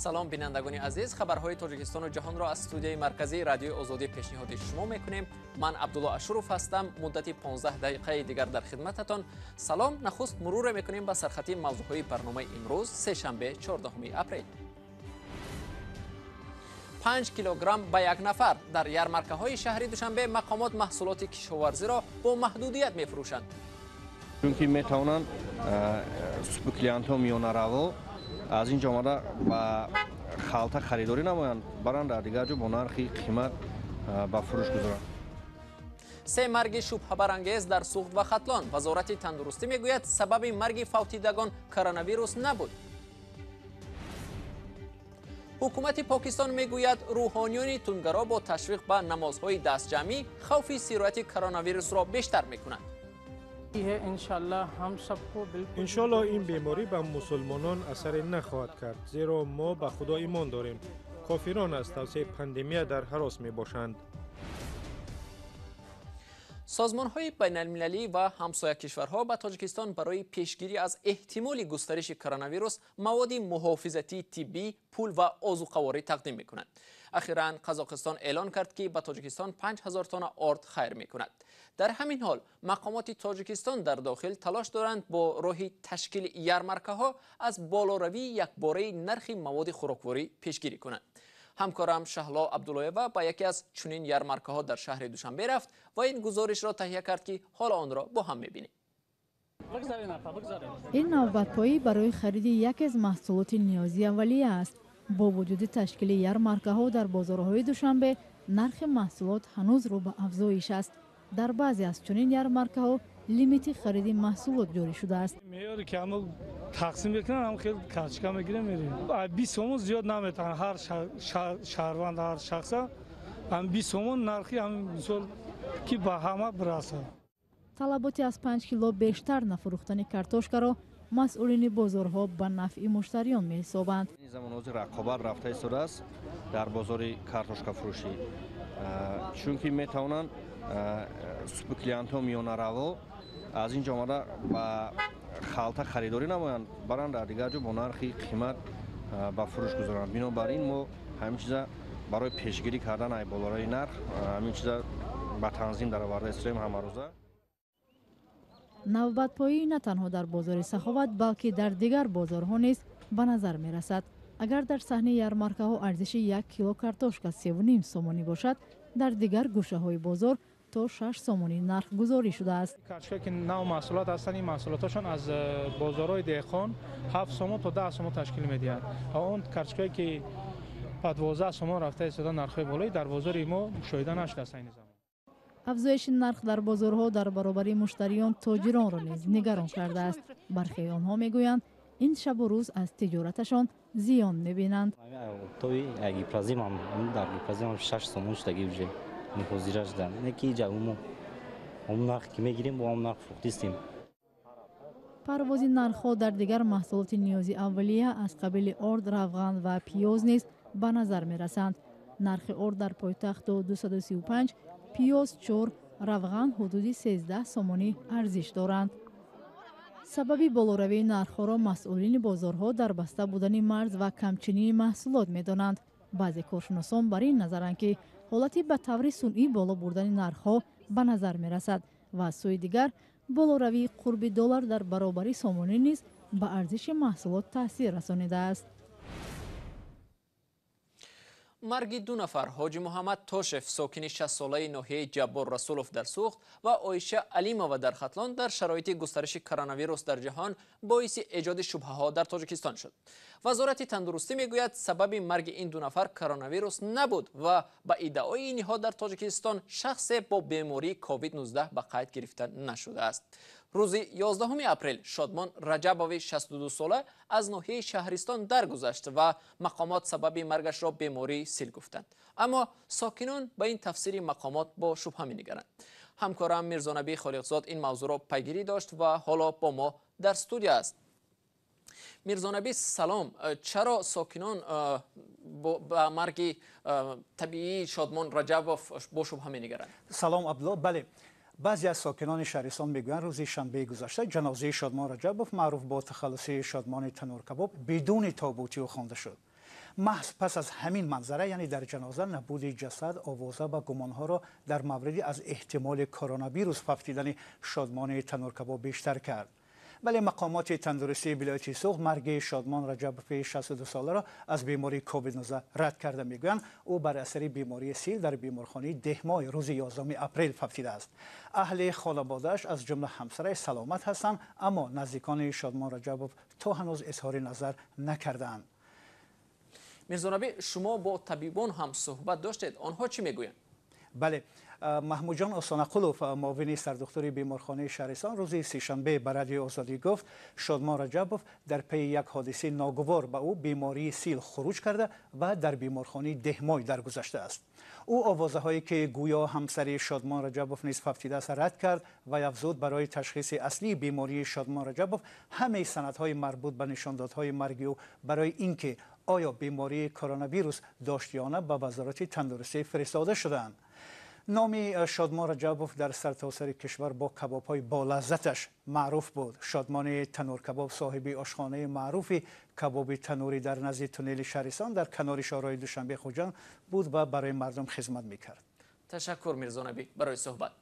Салом, бинандагони азиз. Хабарҳои Тоҷикистону ҷаҳонро аз студияи марказии Радиои Озодӣ пешниҳоди шумо мекунем. Ман Абдулло Ашуров ҳастам. Муддати 15 дақиқаи дигар дар хидмататон. Салом. Нахуст муруре мекунем ба сархати мавзӯъҳои барномаи имрӯз, сешанбе, 14 апрел. 5 килограмм ба як нафар. Дар ярмаркаҳои шаҳри Душанбе мақомот маҳсулоти кишоварзиро бо маҳдудият мефурӯшанд. Чунки метавонанд спекулянтҳо, миёнараво аз ин ҷо омада ба халта харидорӣ намоянд, баранд дар дигар ҷо бо нархи қимат ба фурӯш гузоранд. Се марги шубҳабарангез дар Суғд ва Хатлон. Вазорати тандурустӣ мегӯяд, сабаби марги фавтидагон коронавирус набуд. Ҳукумати Покистон мегӯяд, рӯҳониёни тунгаро бо ташвиқ ба намозҳои дастҷамъӣ хавфи сирояти коронавирусро бештар мекунанд. Иншоллоҳ, ин беморӣ ба мусулмонон асаре нахоҳад кард, зеро мо ба Худо имон дорем. Кофирон аз тавсеаи пандемия дар ҳарос мебошанд. Созмонҳои байналмилалӣ ва ҳамсоя кишварҳо ба Тоҷикистон барои пешгирӣ аз эҳтимоли густариши коронавирус маводи муҳофизатии тиббӣ, пул ва озуқаворӣ тақдим мекунанд. Ахиран Қазоқистон эълон кард, ки ба Тоҷикистон 5000 тонна орд хайр мекунад. Дар ҳамин ҳол мақомоти Тоҷикистон дар дохил талош доранд бо роҳи ташкили ярмаркаҳо аз болоравии якбораи нархи маводи хӯрокворӣ пешгирӣ кунанд. Ҳамкорам Шаҳло Абдуллоева ба яке аз чунин ярмаркаҳо дар шаҳри Душанбе рафт ва ин гузоришро таҳия кард, ки ҳоло онро бо ҳам мебинем. Ин навбатпоӣ барои хариди яке аз маҳсулоти ниёзи аввалия аст. Бо вуҷуди ташкили ярмаркаҳо дар бозорҳои Душанбе, нархи маҳсулот ҳанӯз рӯ ба афзоиш аст. Дар баъзе аз чунин ярмаркаҳо лимити хариди маҳсулот ҷорӣ шудааст. Меъёре ки ҳама тақсим мекунанд, ҳам хел карточка мегирем, мерем. 20 сомон зиёд наметавонад ҳар шаҳрванд, ҳар шахса ҳам 20 сомон нархи ҳам мисол, ки ба ҳама бирасад. Талаботи аз 5 кило бештар нафурӯхтани картошкаро масъулини бозорҳо ба нафъи муштариён меҳисобанд. Ин замон ҳозир рақобат рафта истодааст дар бозори картошкафурӯшӣ, чунки метавонанд спекулянтҳо, миёнараво аз ин ҷо омада ба халта харидорӣ намоянд, баранд дар дигар ҷо бо нархи қимат ба фурӯш гузоранд. Бинобар ин мо ҳамин чиза барои пешгирӣ кардан ай болораи нарх ҳамин чиза ба танзим дароварда истоем ҳамарӯза. Навбатпоӣ на танҳо дар бозори Саховат, балки дар дигар бозорҳо низ ба назар мерасад. Агар дар саҳни ярмаркаҳо арзиши 1 кило картошка 3,5 сомонӣ бошад, дар дигар гӯшаҳои бозор то 6 сомонӣ нархгузорӣ шудааст. Картошка, ки нав маҳсулот ҳастанд, ин маҳсулоташон аз бозорҳои деҳқон 7 сомон то 10 сомон ташкил медиҳад ва он картошкае, ки ба 12 сомон рафта истода, нархҳои болои дар бозори мо мушоҳида нашудааст айни замон. Афзоиши нарх дар бозорҳо дар баробари муштариён тоҷиронро низ нигарон кардааст. Бархеи онҳо мегӯянд, ин шабу рӯз аз тиҷораташон зиён мебинанд. Дар гипразимам 6 сомон шудаги уже ҳозира шуда, не ки иҷа мо он нарх ки мегирем, бо он нарх фурӯхтистем. Парвози нархҳо дар дигар маҳсулоти ниёзи аввалия аз қабили орд, равған ва пиёз низ ба назар мерасанд. Нархи орд дар пойтахт то 235, пиёз 4, равған ҳудуди 13 сомонӣ арзиш доранд. Сабаби болоравии нархҳоро масъулини бозорҳо дар баста будани марз ва камчинии маҳсулот медонанд. Баъзе коршиносон бар ин назаранд, ки ҳолати ба таври сунъӣ боло бурдани нархҳо ба назар мерасад ва аз сӯи дигар болоравии қурби доллар дар баробари сомонӣ низ ба арзиши маҳсулот таъсир расонидааст. Марги ду нафар, Ҳоҷи Муҳаммад Тошев, сокини 60-солаи ноҳияи Ҷаббор Расулов дар Суғд, ва Оиша Алимова дар Хатлон, дар шароити густариши коронавирус дар ҷаҳон боиси эҷоди шубҳаҳо дар Тоҷикистон шуд. Вазорати тандурустӣ мегӯяд, сабаби марги ин ду нафар коронавирус набуд ва ба иддаои ниҳод дар Тоҷикистон шахсе бо бемории COVID-19 ба қайд гирифта нашудааст. Рӯзи 11 апрел Шодмон Раҷабови 62 сола аз ноҳияи Шаҳристон даргузашт ва мақомот сабаби маргашро бемории сил гуфтанд. Аммо сокинон ба ин тафсири мақомот бо шубҳа менигаранд. Ҳамкорам Мирзонабӣ Холиқзод ин мавзӯъро пайгирӣ дошт ва ҳоло бо мо дар студия аст. Мирзонабӣ, салом. Чаро сокинон ба марги табиии Шодмон Раҷабов бо шубҳа менигаранд? Салом, Абдулло. Бале, баъзе аз сокинони шаҳристон мегӯянд, рӯзи шанбеи гузашта ҷанозаи Шодмон Раҷабов, маъруф бо тахаллуси Шодмони Тануркабоб, бидуни тобути ӯ хонда шуд. Маҳз пас аз ҳамин манзара, яъне дар ҷаноза набуди ҷасад, овоза ва гумонҳоро дар мавриди аз эҳтимоли коронавирус фавтидани Шодмони тануркабоб бештар кард. Вале мақомоти тандурустии вилояти Суғд марги Шодмон Раҷабови 62-соларо аз бемории COVID-19 рад карда мегӯянд, ӯ бар асари бемории сил дар беморхонаи Деҳмой рӯзи 11 апрел фавтидааст. Аҳли хонаводааш аз ҷумла ҳамсараш саломат ҳастанд, аммо наздикони Шодмон Раҷабов то ҳанӯз изҳори назар накардаанд. Мирзонабӣ, шумо бо табибон ҳам суҳбат доштед, онҳо чӣ мегӯянд? Бале, Маҳмудҷон Осонақулов, муовини сардухтури беморхонаи шаҳристон, рӯзи сешанбе ба Радиои Озодӣ гуфт, Шодмон Раҷабов дар пайи як ҳодисаи ногувор ба ӯ бемории сил хуруҷ карда ва дар беморхонаи Деҳмой даргузаштааст. Ӯ овозаҳое ки гӯё ҳамсари Шодмон Раҷабов низ фавтидааст рад кард ва афзуд, барои ташхиси аслии бемории Шодмон Раҷабов ҳамаи санадҳои марбут ба нишондодҳои марги ӯ барои ин ки оё бемории коронавирус дошт ё на ба Вазорати тандурустӣ фиристода шудаанд. Номи Шодмон Раҷабов дар сартосари кишвар бо кабобҳои болаззаташ маъруф буд. Шодмони тануркабоб соҳиби ошхонаи маъруфи кабоби танурӣ дар назди туннели шаҳристон дар канори шоҳроҳи Душанбе Хуҷанд буд ва барои мардум хизмат мекард. Ташаккур, Мирзонабӣ, барои суҳбат.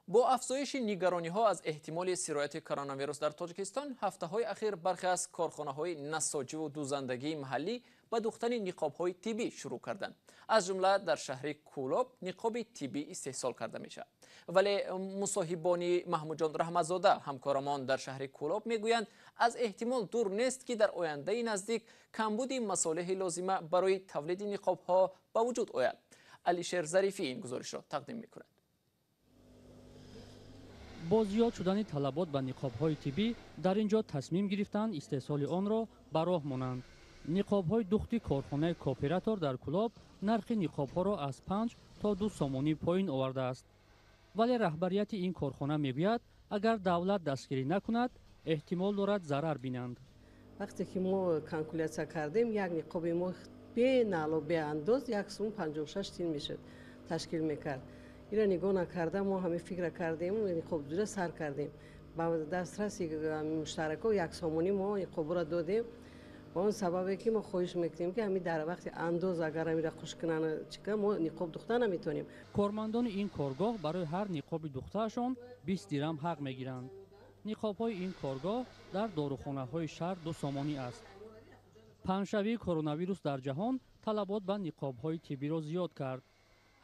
Бо афзоиши нигарониҳо аз эҳтимоли сирояти коронавирус дар Тоҷикистон, ҳафтаҳои ахир бархе аз корхонаҳои насоҷиву дӯзандагии маҳаллӣ ба духтани ниқобҳои тиббӣ шурӯъ карданд. Аз ҷумла дар шаҳри Кӯлоб ниқоби тиббӣ истеҳсол карда мешавад. Вале мусоҳибони Маҳмудҷон Раҳматзода, ҳамкорамон дар шаҳри Кӯлоб, мегӯянд, аз эҳтимол дур нест, ки дар ояндаи наздик камбуди масолеҳи лозима барои тавлиди ниқобҳо ба вуҷуд ояд. Алишер Зарифӣ ин гузоришро тақдим мекунад. Бо зиёд шудани талабот ба ниқобҳои тиббӣ дар ин ҷо тасмим гирифтанд истеҳсоли онро ба роҳ монанд. Ниқобҳои духти корхонаи Кооператор дар Кӯлоб нархи ниқобҳоро аз 5 то 2 сомонӣ поин овардааст. Вале раҳбарияти ин корхона мегӯяд, агар давлат дастгирӣ накунад, эҳтимол дорад зарар бинанд. Вақте ки мо калкулятсия кардем, як ниқоби мо беналу беандоз 1 сум 56 тин мешуд ташкил мекард. Инро нигоҳ накарда мо ҳамин фикра кардем, ниқобдӯзиро сар кардем. Ба дастраси муштаракҳо 1 сомонӣ мо ниқобро додем. Ба он сабабе ки мо хоҳиш мекунем, ки ҳамин дар вақти андоз агар ҳаминро хуш кунанд, чика мо ниқоб духта наметавонем. Кормандони ин коргоҳ барои ҳар ниқоби духтаашон 20 дирам ҳақ мегиранд. Ниқобҳои ин коргоҳ дар дорухонаҳои шаҳр 2 сомонӣ аст. Паҳншавии коронавирус дар ҷаҳон талабот ба ниқобҳои тиббиро зиёд кард.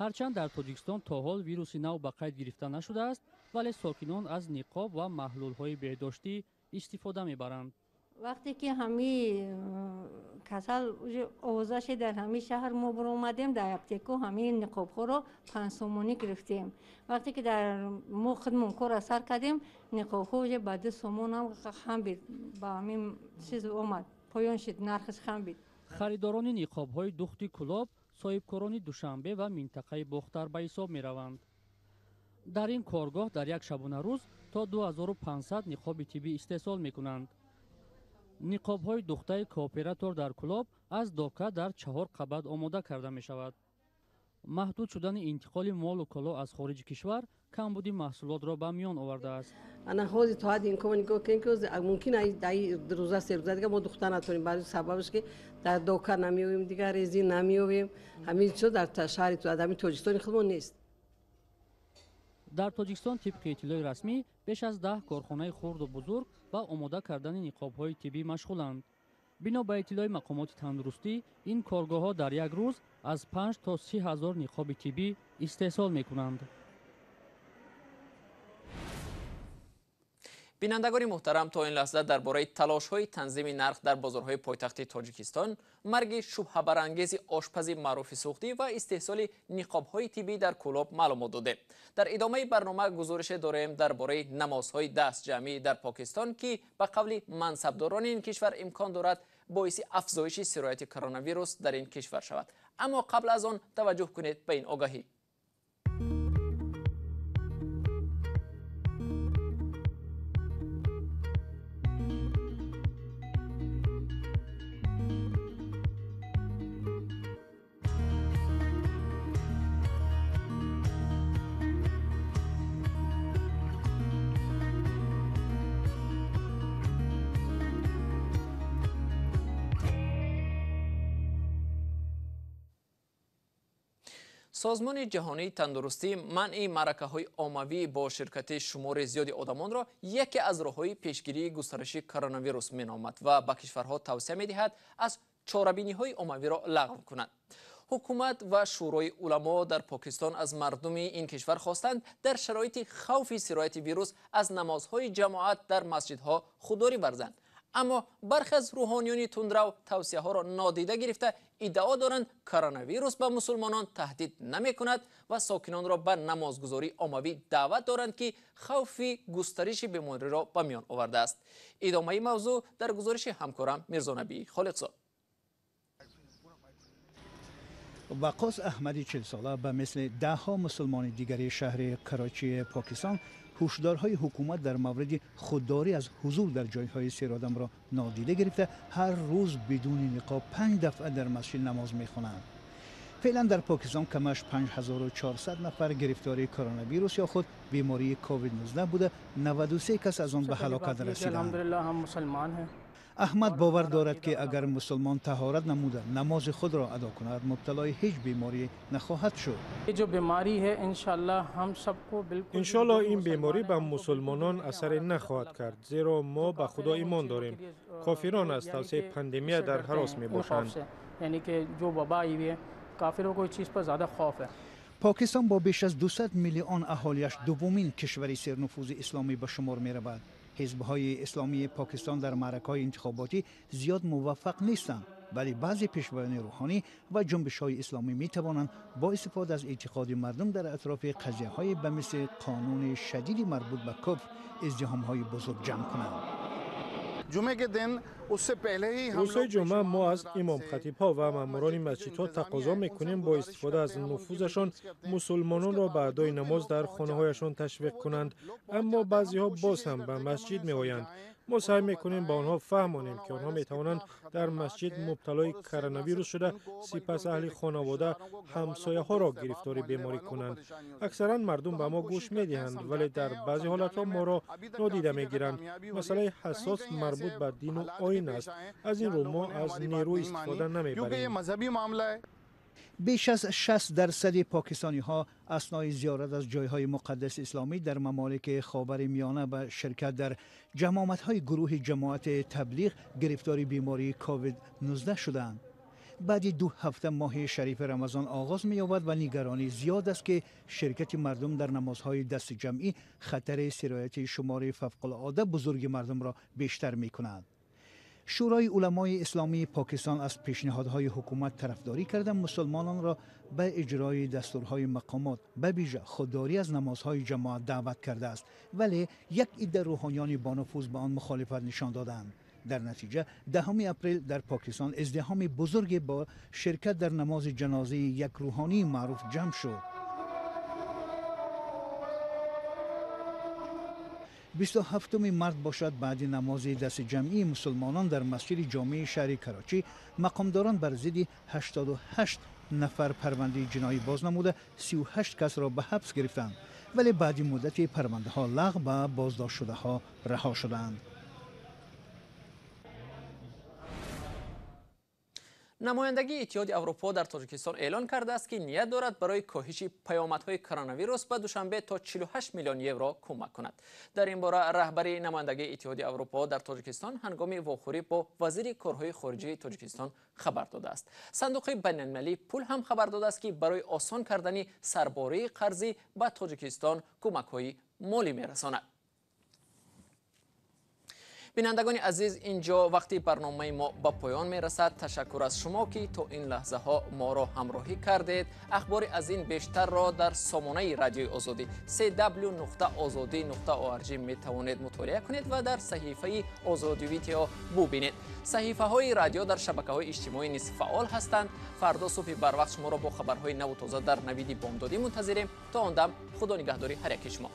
Ҳарчанд дар Тоҷикистон то ҳол вируси нав ба қайд гирифта нашудааст, вале сокинон аз ниқоб ва маҳлулҳои беҳдоштӣ истифода мебаранд. Вақте ки ҳами касал овоза шид дар ҳами шаҳр, мо баромадем дар аптеку ҳами ниқобҳоро 5 сомонӣ гирифтем. Вақте ки дар мо худмон корро сар кардем, ниқобҳо уже ба 2 сомон ҳам хам бид, ба ҳамин чиз омад, поён шид, нархаш хам бид. Харидорони ниқобҳои духти Кӯлоб соҳибкорони Душанбе ва минтақаи Бохтар ба ҳисоб мераванд. Дар ин коргоҳ дар як шабонарӯз то 2500 ниқоби тиббӣ истеҳсол мекунанд. Ниқобҳои духтаи Кооператор дар Кӯлоб аз дока дар 4 қабат омода карда мешавад. Маҳдуд шудани интиқоли молу коло аз хориҷи кишвар камбуди маҳсулотро ба миён овардааст. Ана ҳозир то ҳадди имкон нигоҳ кунем, ки мумкин рӯза се рӯза дигар мо духта натонем, барои сабабаш ки дар дока намеёвем, дигар резин намеёвем. Ҳамин чиз дар шаҳри ҳамин Тоҷикистони худмон нест. Дар Тоҷикистон тибқи иттилои расмӣ беш аз 10 корхонаи хурду бузург ба омода кардани ниқобҳои тиббӣ машғуланд. Бино ба иттилои мақомоти тандурустӣ, ин коргоҳҳо дар як рӯз аз 5 то 30 ҳазор ниқоби тиббӣ истеҳсол мекунанд. Бинандагони муҳтарам, то ин лаҳза дар бораи талошҳои танзими нарх дар бозорҳои пойтахти Тоҷикистон, марги шубҳабарангези ошпази маъруфи суғдӣ ва истеҳсоли ниқобҳои тиббӣ дар Кӯлоб маълумот додем. Дар идомаи барнома гузорише дорем дар бораи намозҳои дастҷамъӣ дар Покистон, ки ба қавли мансабдорони ин кишвар имкон дорад боиси афзоиши сирояти коронавирус дар ин кишвар шавад. Аммо қабл аз он таваҷҷӯҳ кунед ба ин огаҳӣ. Созмони ҷаҳонии тандурустӣ манъи маъракаҳои оммавӣ бо ширкати шумори зиёди одамонро яке аз роҳҳои пешгирии густариши коронавирус меномад ва ба кишварҳо тавсия медиҳад аз чорабиниҳои оммавиро лағв кунанд. Ҳукумат ва шӯрои уламо дар Покистон аз мардуми ин кишвар хостанд дар шароити хавфи сирояти вирус аз намозҳои ҷамоат дар масҷидҳо худдорӣ варзанд. Аммо бархе аз рӯҳониёни тундрав тавсияҳоро нодида гирифта иддао доранд коронавирус ба мусулмонон таҳдид намекунад ва сокинонро ба намозгузории оммавӣ даъват доранд, ки хавфи густариши бемориро ба миён овардааст. Идомаи мавзӯъ дар гузориши ҳамкорам Мирзонабӣ Холиқзод. Ваққос Аҳмади 40сола ба мисли даҳҳо мусулмони дигари шаҳри Карочии Покистон ҳушдорҳои ҳукумат дар мавриди худдорӣ аз ҳузур дар ҷойҳои серодамро нодида гирифта ҳар рӯз бидуни ниқоб 5 дафъа дар масҷид намоз мехонанд. Феълан дар Покистон камаш 5400 нафар гирифтори коронавирус ё худ бемории ковид-19 буда, 93 кас аз он ба ҳалокат расиданд. Аҳмад бовар дорад, ки агар мусулмон таҳорат намуда намози худро адо кунад, мубталои ҳеҷ беморӣ нахоҳад шуд. Иншоаллоҳ ин беморӣ ба мусулмонон асаре нахоҳад кард, зеро мо ба Худо имон дорем. Кофирон аз тавсияи пандемия дар ҳарос мебошанд. Покистон бо беш аз 200 миллион аҳолиаш дуввумин кишвари сернуфузи исломӣ ба шумор меравад. Ҳизбҳои исломии Покистон дар маъракаҳои интихоботӣ зиёд муваффақ нестанд, вале баъзе пешвоёни рӯҳонӣ ва ҷунбишҳои исломӣ метавонанд бо истифода аз эътиқоди мардум дар атрофи қазияҳое ба мисли қонуни шадиди марбут ба куфр издиҳомҳои бузург ҷамъ кунанд. Рӯзҳои ҷумъа мо аз имомхатибҳо ва маъмурони масҷидҳо тақозо мекунем бо истифода аз нуфузашон мусулмононро ба адои намоз дар хонаҳояшон ташвиқ кунанд. Аммо баъзеҳо боз ҳам ба масҷид меоянд. Мо саъй мекунем ба онҳо фаҳмонем, ки онҳо метавонанд дар масҷид мубталои коронавирус шуда, сипас аҳли хонавода, ҳамсояҳоро гирифтори беморӣ кунанд. Аксаран мардум ба мо гӯш медиҳанд, вале дар баъзе ҳолатҳо моро нодида мегиранд. Масъалаи ҳассос марбут ба дину оин аст. Аз ин рӯ мо аз нерӯ истифода намебарем. Беш аз 60% покистониҳо аснои зиёрат аз ҷойҳои муқаддаси исломӣ дар мамолики Ховари Миёна ва ширкат дар ҷамоатҳои гурӯҳи ҷамоати таблиғ гирифтори бемории ковид-19 шуданд. Баъди 2 ҳафта моҳи шарифи Рамазон оғоз меёбад ва нигаронӣ зиёд аст, ки ширкати мардум дар намозҳои дастҷамъӣ хатари сирояти шумори фавқулода бузурги мардумро бештар мекунад. Шӯрои уламои исломии Покистон аз пешниҳодҳои ҳукумат тарафдорӣ карда, мусулмононро ба иҷрои дастурҳои мақомот, ба вижа худдорӣ аз намозҳои ҷамоат даъват кардааст, вале як идда рӯҳониёни бонуфуз ба он мухолифат нишон доданд. Дар натиҷа 10 апрел дар Покистон издиҳоми бузурге бо ширкат дар намози ҷанозаи як рӯҳонии маъруф ҷамъ шуд. 27 март бошад, баъди намози дастҷамъии мусулмонон дар масҷиди ҷомеи шаҳри Карочӣ мақомдорон бар зидди 88 нафар парвандаи ҷиноӣ боз намуда 38 касро ба ҳабс гирифтанд, вале баъди муддати парвандаҳо лағв ва боздоштшудаҳо раҳо шуданд. Намояндагии Иттиҳоди Аврупо дар Тоҷикистон эълон кардааст, ки ният дорад барои коҳиши паёмадҳои коронавирус ба Душанбе то 48 миллион евро кӯмак кунад. Дар ин бора раҳбари намояндагии Иттиҳоди Аврупо дар Тоҷикистон ҳангоми вохӯрӣ бо вазири корҳои хориҷии Тоҷикистон хабар додааст. Сандуқи байналмилалии пул ҳам хабар додааст, ки барои осон кардани сарбории қарзӣ ба Тоҷикистон кӯмакҳои молӣ мерасонад. Бинандагони азиз, инҷо вақти барномаи мо ба поён мерасад. Ташаккур аз шумо, ки то ин лаҳзаҳо моро ҳамроҳӣ кардед. Ахбори аз ин бештарро дар сомонаи Радиои Озодӣ cw.ozodi.org метавонед мутолиа кунед ва дар саҳифаи Озодӣ Видео бубинед. Саҳифаҳои радио дар шабакаҳои иҷтимоӣ низ фаъол ҳастанд. Фардо субҳи барвақт шуморо бо хабарҳои наву тоза дар навиди бомдодӣ мунтазирем. То он дам Худо нигаҳдори ҳар яки шумо.